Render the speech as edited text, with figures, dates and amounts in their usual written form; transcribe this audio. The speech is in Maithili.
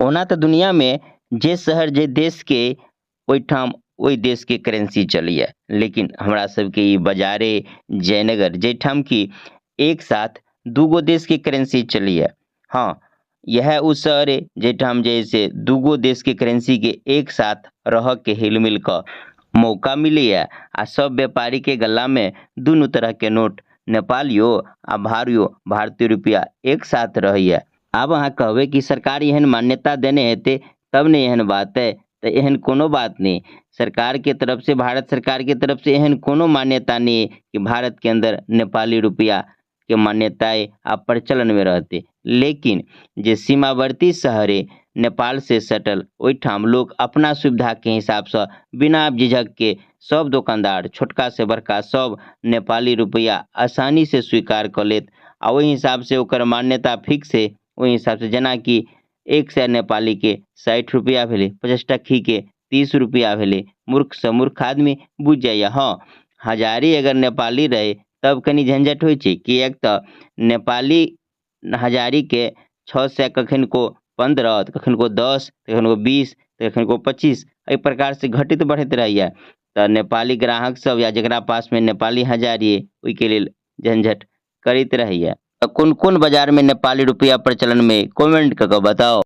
ओना तऽ दुनियामे जे शहर जे देशके ओहिठाम ओहि देशके करेंसी चलैए, लेकिन हमरा सबके ई बाजारे जयनगर जाहिठाम कि एक साथ दूगो देशके करेंसी चलैए। हँ, इएह ओ शहर अइ जाहिठाम जे है से दूगो देशके करेंसीके एक साथ रहऽके हिल मिल कऽ मौका मिलैए आ सब व्यापारीके गलामे दुनू तरहके नोट नेपालियो आ भारतीय रुपैआ एक साथ रहैए। आब अहाँ कहबै कि सरकार एहन मान्यता देने हेतै तब ने एहन बात है, तऽ एहन कोनो बात नहि। सरकार के तरफ से, भारत सरकार के तरफ से एहन कोनो मान्यता नहीं है कि भारत के अंदर नेपाली रुपया के मान्यता है आ प्रचलन में रहते। लेकिन जे सीमावर्ती शहर है नेपाल से सटल, ओहिठाम लोग अपना सुविधा के हिसाब से बिना झिझक के सब दुकानदार छोटका से बड़का सब नेपाली रुपया आसानी से स्वीकार कऽ लेत आ ओहि हिसाब से ओकर मान्यता फिक्स है। ओहि हिसाब से जेनाकि 100 नेपाली के 60 रुपया भेलै, 50 टक्की के 30 रुपया भेलै। मूर्ख से मूर्ख आदमी बुझि जाइए। हँ, हजारी अगर नेपाली रहे तब कनि झंझट होइ छै, किएक तऽ नेपाली हजारी के 600 कखन को 15, कखन को 10, कखन को 20, कखन को 25, एहि प्रकार से घटित बढ़ैत रहैए। तऽ नेपाली ग्राहक सब या जकरा पासमे नेपाली हजारी अइ ओहिके लेल झंझट करैत रहैए। कोन कोन बाजार में नेपाली रुपया प्रचलन में कमेंट कऽ के बताओ।